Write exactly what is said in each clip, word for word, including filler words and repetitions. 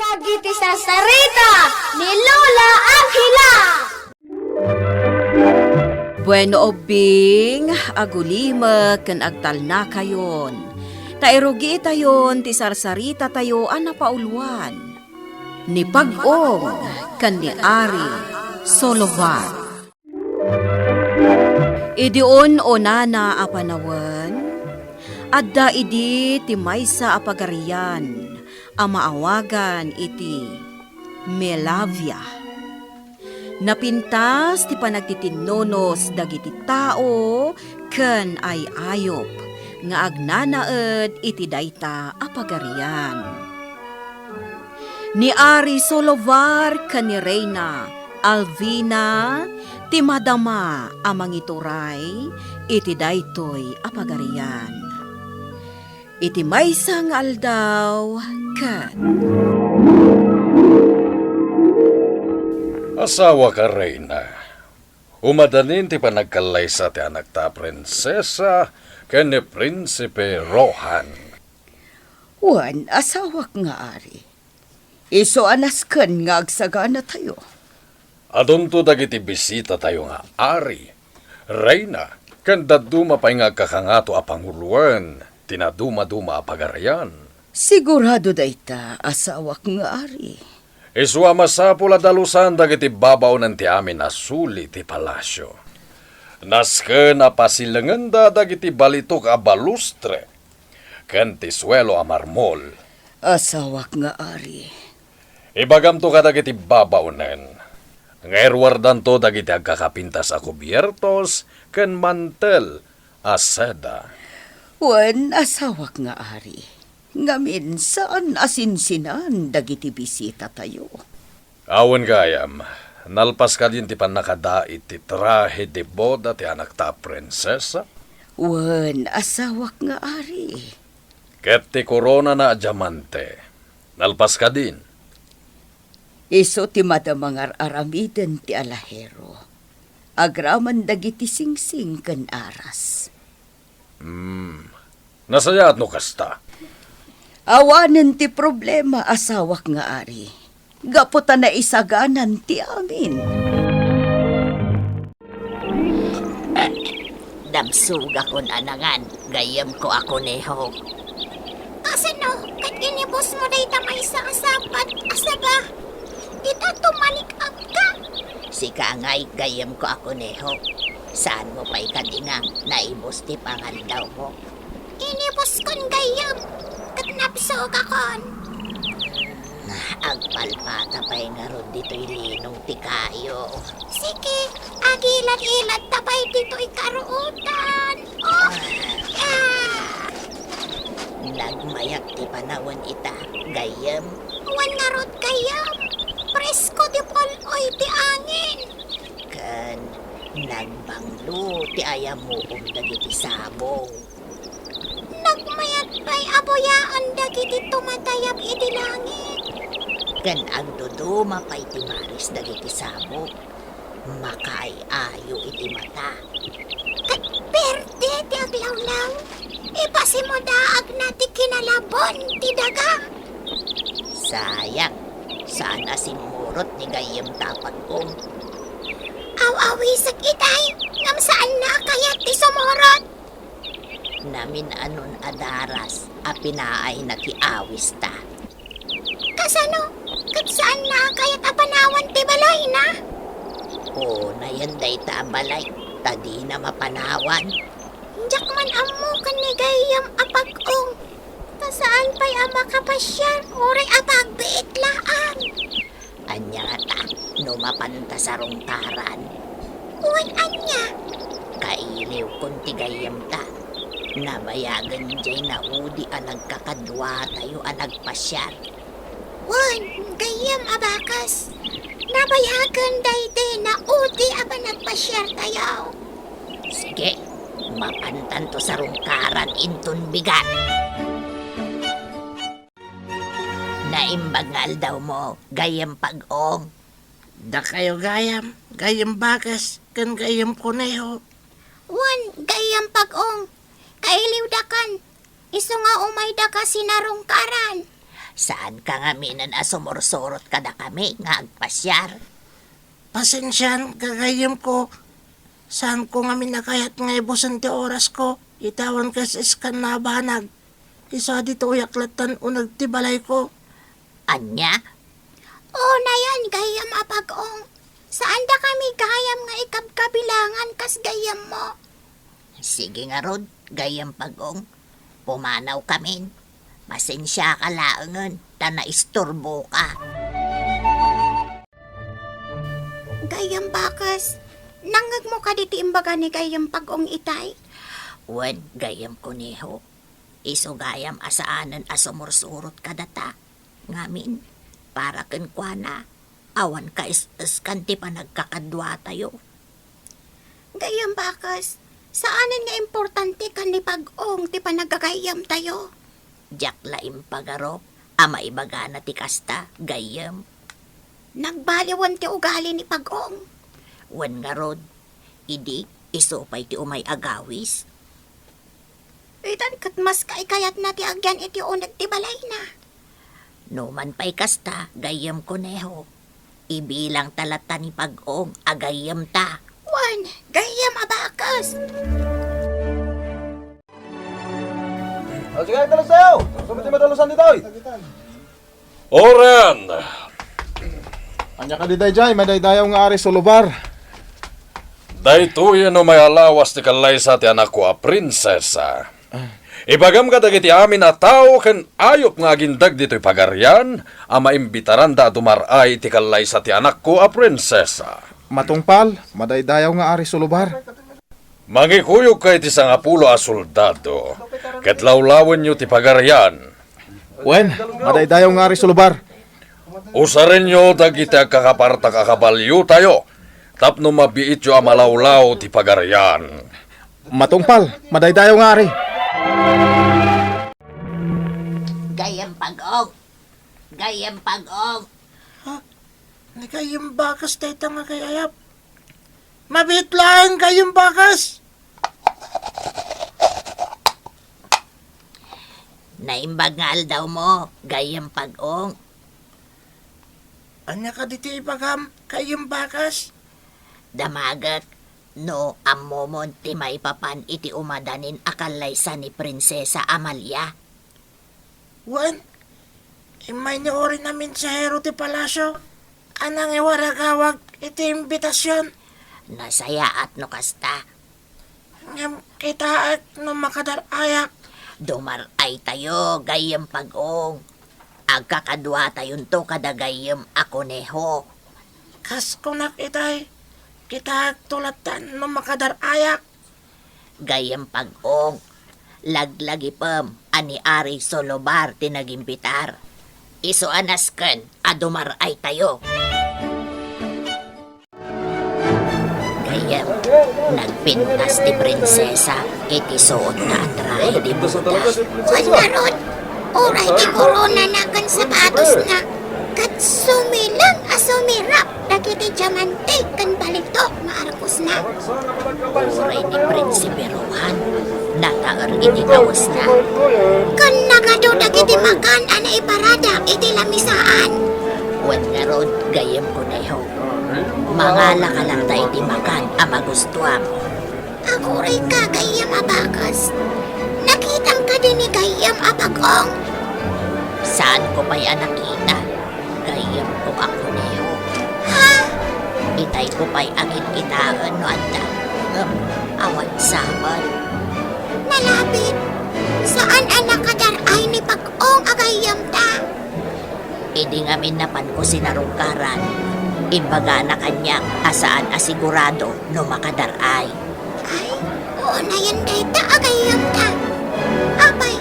Dagiti sarsarita ni Lola Angela. Bueno, ubbing, agulimek ken agtalnakayon. Ta irugiitayon ti sarsaritatayo a napauluan. Ni Pag-ong ken ni Ari Solobar. Idi un-unana a panawen, adda idi ti maysa a pagarian a maawagan iti Melavia. Napintas ti panagtitinnunos dagiti tao ken ay-ayup nga agnanaed iti dayta a pagarian. Ni Ari Solovar ken ni Reina Alvina ti madama a mangituray iti daytoy a pagarian. Iti maysa nga aldaw ket Asawak a Reina, umadanin ti panagkallaysa ti anakta a prinsesa ken ni Prinsipe Rohan. Wen, asawak nga ari, isu a nasken nga agsaganatayo. Adunto dagiti bisitatayo nga ari, reyna, ken dadduma pay nga agkakangato a panguloen ti nadumaduma a pagarian. Sigurado dayta, asawak nga ari. Isu a masapul a dalusan dagiti babaonen ti amin a suli ti palasio. Nasken a pasilengenda dagiti balitok a balustre ken ti suelo a marmol. Asawak nga ari. Ibagamto kadagiti babaonen nga iruardanto dagiti agkakapintas a kubiertos ken mantel a seda. Wen, asawak nga ari, ngamin saan a sinsinan dagiti bisitatayo. Awan gayam, nalpas kadin ti pannakadait ti trahe de boda ti anakta a prinsesa? Wen, asawak nga ari. Ket ti koronana a diamante, nalpas kadin? Isu ti madama nga ar-aramiden ti alahero, agraman dagiti singsing ken aras. Hmm. Nasayaat no kasta. Awanen ti problema, asawak nga ari. Gapu ta naisaganan ti amin. Damsugakon a nangan, gayyemko a koneho. Kasano ket inibusmo dayta maysa a sapad a saba? Ita tumalik-abka. Sika ngay, gayyemko a koneho. Saanmo pay kadi nga naibus ti pangaldawmo? Inibuskon gayyem, ket nabsogakon. Agpalpata pay ngarud ditoy linong ti kayo. Sige, agilad-ilad ta pay ditoy karuotan. Oh! Ah! Nagmayat ti panawen ita, gayyem. Wen ngarud, gayyem. Presko ti pul-oy ti angin. Ken nagbanglo ti ayamuom dagiti sabong. Nagmayat pay a buyaen dagiti tumatayab iti langit. Ken agduduma pay ti maris dagiti sabong. Makaay-ayo iti mata. Ket berde ti aglawlaw. Ipasimudaagna ti kinalabon ti daga. Sayang, saan a simmurot ni gayyemta a pag-ong. Aw-awisek itay, ngem saanna a kayat ti sumurot. Namin-anon a daras a pinaayna ti awista. Kasano? Ket saanna a kayat a panawan ti balayna? Unayen dayta a balay, ta dina mapanawan. Diak man ammo ken ni gayyem a pag-ong. Ta saan pay a makapasiar, uray a pagbiit laeng. Ania ngata no mapanta sarungkaran? Wen, ania? Kailiwkon ti gayyemta. Nabayagen diay naudi a nagkakaduatayo a nagpasiar. Wen, gayyem a bakas. Nabayagen daydi naudi a panagpasiartayo. Sige, mapantanto sarungkaran inton bigat. Naimbag nga aldawmo, gayyem pag-ong. Dakayo gayam, gayyem bakas, ken gayyem koneho. Wen, gayyem pag-ong. Kailiwdakan. Isu nga umaydaka sinarungkaran. Saanka ngaminen a sumursurot kadakami nga agpasiar? Pasensian, gagayyemko. Saanko ngamin a kayat nga ibusen ti orasko iti awan kaes-eskan a banag. Isu a ditoyak lattan uneg ti balayko. Ania? Unayen, gayyem a Pag-ong. Saandakami gayam nga ikabkabilangan kas gayyemmo. Sige ngarud, gayyem Pag-ong. Pumanawkamin. Pasensiaka laengen ta naisturboka. Gayyem Bakes, nangngegmo kadi ti imbaga ni gayyem Pag-ong itay? Wen, gayyem Koneho. Isu gayam a saanen a sumursurot kadata. Ngamin, para kenkuana, awan kaes-eskan ti panagkakaduatayo. Gayyem Bakes, saanen nga importante ken ni Pag-ong ti panagagayyemtayo. Diak la impagarup a maibagana ti kasta, gayyem. Nagbaliwen ti ugali ni Pag-ong. Wen ngarud, idi isu pay ti umay agawis. Itan ket maska ikayatna ti agyan iti uneg ti balayna. No man pay kasta, gayyem Koneho, ibilangta latta ni Pag-ong a gayyemta. Wen, gayyem a Bakes. O, sige, agdalusayo. Sumiti madalusan ditoy. Oren! Ania kadi daydiay, madaydayaw nga Ari Sulubar? Daytoyen no may alawas ti kallaysa ti anakko a prinsesa. Ah. Ibagam kadagiti amin a tao ken ayup nga agindeg ditoy pagarian a maimbitaranda a dumar-ay ti kallaysa ti anakko a prinsesa. Matungpal, madaydayaw nga Ari Sulubar. Mangikuyogka iti sangapulo a soldado, ket lawlawenyo ti pagarian. Wen, madaydayaw nga Ari Sulubar. Usarenyo dagiti agkakapartak a kabaliotayo tapno mabiityo a malawlaw ti pagarian. Matungpal, madaydayaw nga Ari. Gayyem Pag-ong! Gayyem Pag-ong! Ha? Ni Gayyem Bakes dayta nga agayayap? Mabiit laeng, Gayyem Bakes! Naimbag nga aldawmo, Gayyem Pag-ong. Ania kadi ti ibagam, Gayyem Bakes? Damagek no ammomon ti maipapan iti umadanin a kallaysa ni Prinsesa Amalia. Wen, immay ni Oren a mensahero ti palasio a nangiwaragawag iti imbitasion. Nasayaat no kasta. Ngem kitaek no makadar-ayak. Dumar-aytayo, Gayyem Pag-ong. Agkakaduatayonto kada gayyem a Koneho. Kas kunak itay, kitaekto lattan no makadar-ayak. Gayyem Pag-ong, laglagipem a ni Ari Solobar ti nagimbitar. Isu a nasken a dumar-aytayo. Gayyem, nagpintas ti prinsesa iti suotna a trahe de boda. Wen ngarud, uray ti koronana ken sapatosna, ket sumilang a sumirap dagiti diamante ken balitok nga arkosna. Uray ni Prinsipe Rohan, nataer iti kawesna. Ken nagadu dagiti makan a naiparada iti lamisaan. Wen ngarud, gayyem Koneho, mangalaka latta iti makan a magustuam. Agurayka, gayyem a Bakes. Nakitam kadi ni gayyem a Pag-ong? Saanko pay a nakita, gayyemko a Koneho. Ha? Itayko pay a kitkitaen no adda, ngem awan sawen. Nalabit. Saan a nakadar-ay ni Pag-ong a gayyemta? Idi ngamin napanko sinarungkaran, imbagana kaniak a saan a sigurado no makadar-ay. Ay, unayen dayta a gayyemta. Apay,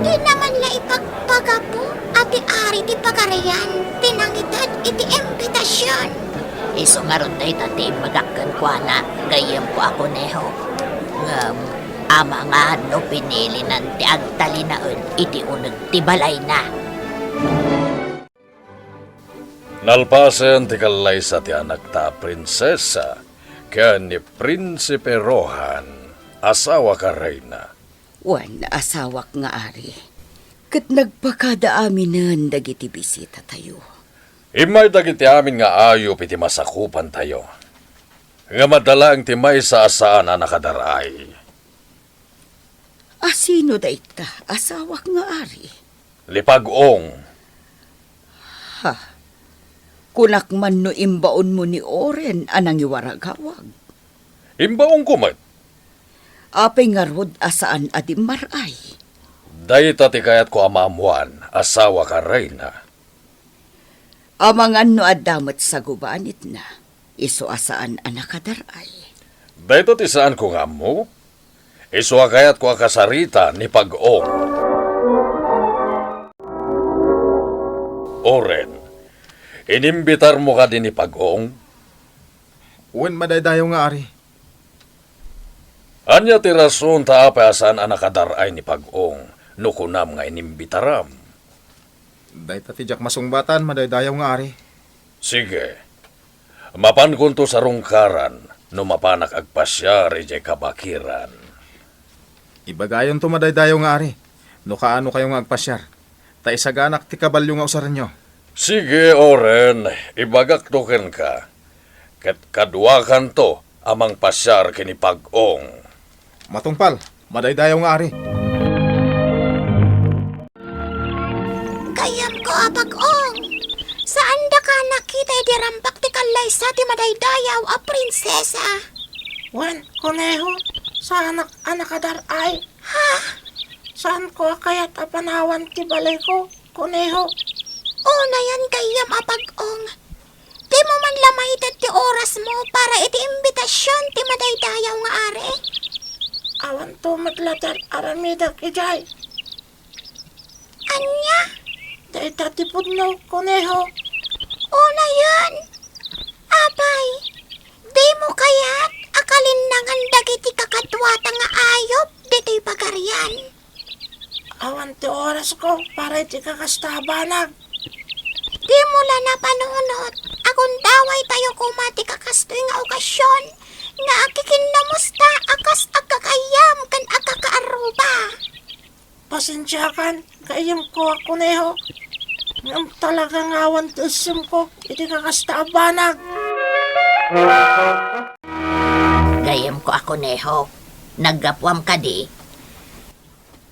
dina man la ipagpagapu a ti ari ti pagarian ti nangited iti imbitasion. Isu ngarud dayta ti imbagak kenkuana, gayyemko a Koneho. Ngem, amangan no pinilinan ti agtalinaed iti uneg ti balayna. Nalpasen ti kallaysa ti anakta a prinsesa ken ni Prinsipe Rohan, asawak a reyna. Wen, asawak nga ari. Ket nagpakada aminen dagiti bisitatayo. Immay dagiti amin nga ayup iti masakupantayo, nga madala ti maysa a saan a nakadar-ay. A sino dayta, asawak nga ari? Ni Pag-ong. Ha? Kunak man no imbaonmo ni Oren a nangiwaragawag. Imbaonko met. Apay ngarud a saan a dimmar-ay? Dayta ti kayatko a maammoan, asawak a reyna. Amangan no adda met sagubanitna, isu a saan a nakadar-ay. Dayta ti saanko nga ammo. Isu a kayatko a kasarita ni Pag-ong. Oren, inimbitarmo kadi ni Pag-ong? Wen, madaydayaw nga ari. Ania ti rason ta apay a saan a nakadar-ay ni Pag-ong no kunam nga inimbitaram? Dayta ti diak masungbatan, madaydayaw nga ari. Sige. Mapankonto sarungkaran no mapanak agpasiar idiay kabakiran. Ibagayonto, madaydayaw nga ari, no kaano kayo nga agpasiar, ta isaganak ti kabalio nga usarenyo. Sige, Oren, ibagakto kenka, ket kaduakanto a mangpasiar ken ni Pag-ong. Matungpal, madaydayaw nga ari. Gayyemko a Pag-ong, saandaka a nakita idi rambak ti kallaysa ti madaydayaw a prinsesa? Wen, Koneho, saanak a nakadar-ay. Ha? Saanko a kayat a panawan ti balayko, Koneho. Unayen gayyem a Pag-ong. Dimo man la maited ti orasmo para iti imbitasion ti madaydayaw nga ari? Awanto met la ti ar-aramidek idiay. Ania? Dayta ti pudno, Koneho. Unayen. Apay, dimo kayat a kalinnangan dagiti kakaduata nga ayup ditoy pagarian? Awan ti orasko para iti kakasta a banag. Dimo la napanunot. Agundawaytayo koma ti kakastoy nga okasion nga agkikinnamusta a kas agkakaayam ken agkakaarruba. Pasensiakan, gayyemko a Koneho. Ngem talaga nga awan ti issemko iti kakasta a banag. Gayyemko a Koneho, naggapuam kadi?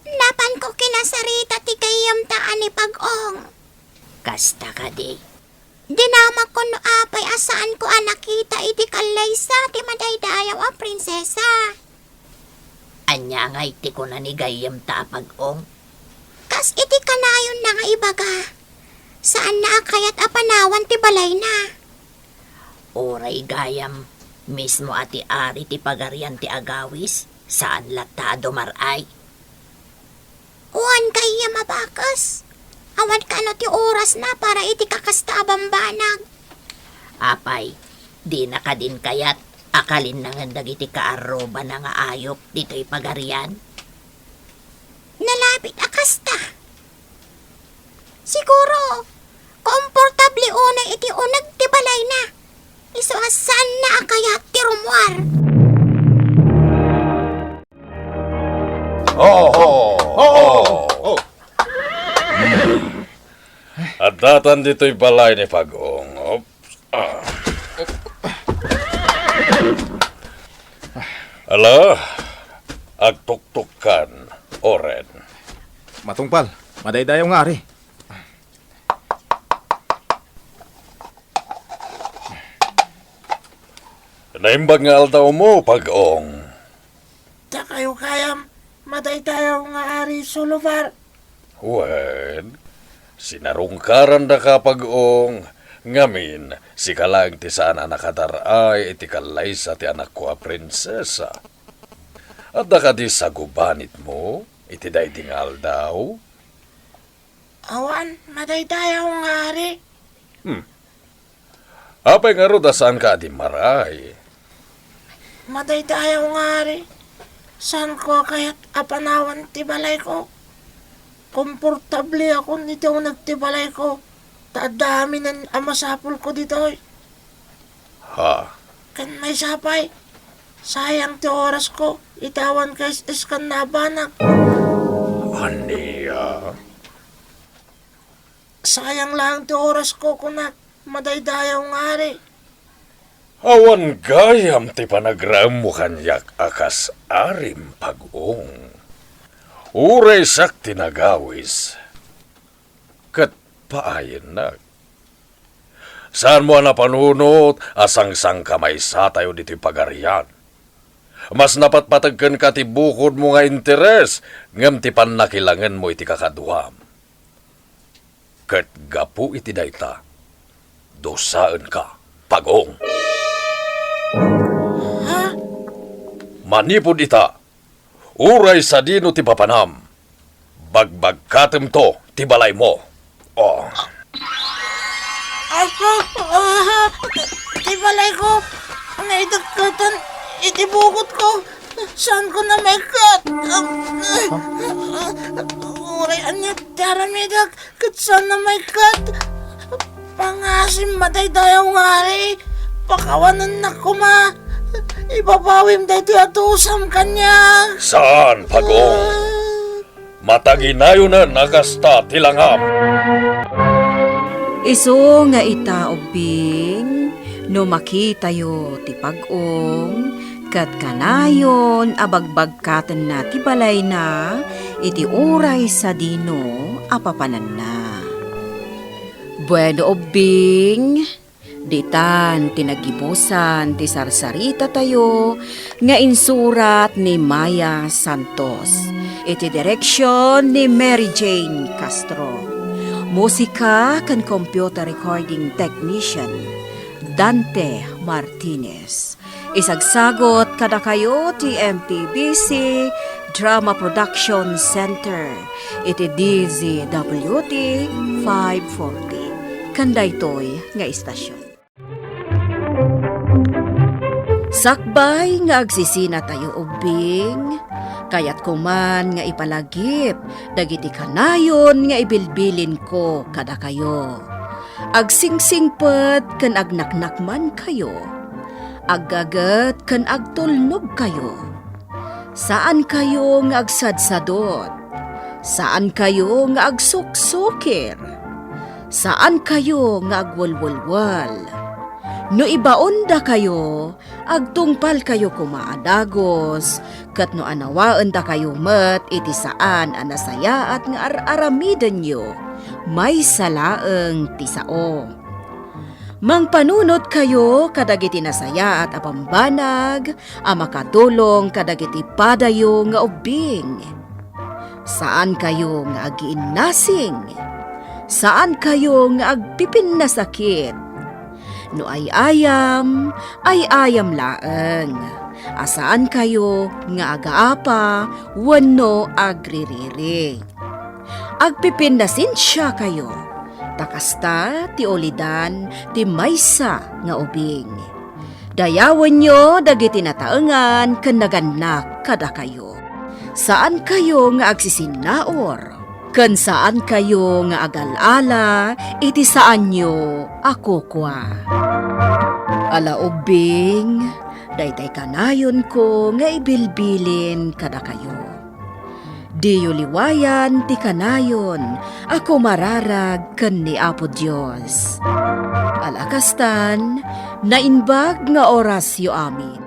Napanko kinasarita ti gayyemta a ni Pag-ong. Kasta kadi? Dinamakon no apay a saanko a nakita iti kallaysa ti madaydayaw a prinsesa. Ania ngay ti kuna ni gayyemta a Pag-ong? Kas iti kanayonna nga ibaga, saanna a kayat a panawan ti balayna. Uray gayam mismo a ti ari ti pagarian ti agawis, saan latta a dumar-ay. Wen, gayyem a bakes. Awan kano ti orasna para iti kakasta a bambanag. Apay, dina kadin kayat a kalinnangan dagiti kaarrubana nga ayup ditoy pagarian? Nalabit a kasta. Siguro, komportable unay iti uneg ti balayna. Isu a saanna a kayat ti rummuar. Oh, oh, oh, oh. Addatan ditoy balay ni Pag-ong. Oops. Ah. Ala, agtuktukkan, Oren. Matungpal, madaydayaw nga ari. Naimbag nga aldawmo, Pag-ong. Dakayo gayam, madaydayaw nga ari Solobar. Wen, sinarungkarandaka, Pag-ong, ngamin, sika laeng ti saan a nakadar-ay iti kallaysa ti anakko a prinsesa. Adda kadi sagubanitmo iti daydi nga aldaw? Awan, madaydayaw nga ari. Hmm. Apay ngarud a saanka a dimmaray? Madaydayaw nga ari. Saanko a kayat a panawan ti balayko. Komportableakon iti uneg ti balayko, ta adda aminen a masapulko ditoy. Ha? Ken maysa pay, sayang ti orasko iti awan kaisiskan a banag. Ania? Sayang laeng ti orasko, kunak, madaydayaw nga ari. Awan gayam ti panagraemmo kaniak a kas arim, Pag-ong. Uray siak ti nagawis, ket paayennak. Saanmo a napanunot a sangsangkamaysatayo ditoy pagarian. Mas napatpateg kenka ti bukodmo nga interes ngem ti pannakilangenmo iti kakaduam. Ket gapu iti dayta, dusaenka, Pag-ong. Ha? Manipud ita, uray sadino ti papanam, bagbagkatemto ti balaymo. Oh. Ah, ah, ti balayko, naidakketan iti bukodko. Saanko a maikkat. Ah, ah, uray ania ti aramidek, ket saan a maikkat. Pangasim, madaydayaw nga ari, pakawanennak koma. Ibabawim daytoy a dusam kaniak. Saan, Pag-ong. Mataginayonen a kasta ti langam. Isu nga ita, ubbing, no makitayo ti Pag-ong, ket kanayon a bagbagkatenna ti balayna iti uray sadino a papananna. Bueno, ubbing, ditan ti naggibusan ti sarsaritatayo nga insurat ni Maya Santos, iti direksion ni Mary Jane Castro. Musika ken computer recording technician, Dante Martinez. Isagsagot kadakayo ti M P B C Drama Production Center iti D Z W T five forty, ken daytoy nga istasion. Sakbay nga agsisinatayo, ubbing, kayatko man nga ipalagip dagiti kanayon nga ibilbilinko kadakayo. Agsingsingpet ken agnaknakmankayo. Aggaget ken agtulnogkayo. Saankayo nga agsadsadot. Saankayo nga agsuksukir. Saankayo nga agwelwelwel. No ibaondakayo, agtungpalkayo koma a dagus, ket no anawaendakayo met iti saan a nasayaat nga ar-aramidenyo, maysa laeng ti sao. Mangpanunotkayo kadagiti nasayaat a bambanag a makatulong kadagiti padayo nga ubbing. Saankayo nga agiinnasing. Saankayo nga agpipinnasakit. No ay-ayam, ay-ayam laeng. A saankayo nga agaapa wenno agririri. Agpipinnasensiakayo, ta kasta ti ulidan ti maysa nga ubing. Dayawenyo dagiti nataengan ken nagannak kadakayo. Saankayo nga agsisinnaur, ken saankayo nga agal-ala iti saanyo a kukua. Ala ubbing, daytay kanayonko nga ibilbilin kadakayo. Diyo liwayan ti kanayon a kumararag ken ni Apo Dios. Ala kastan, naimbag nga orasyo amin.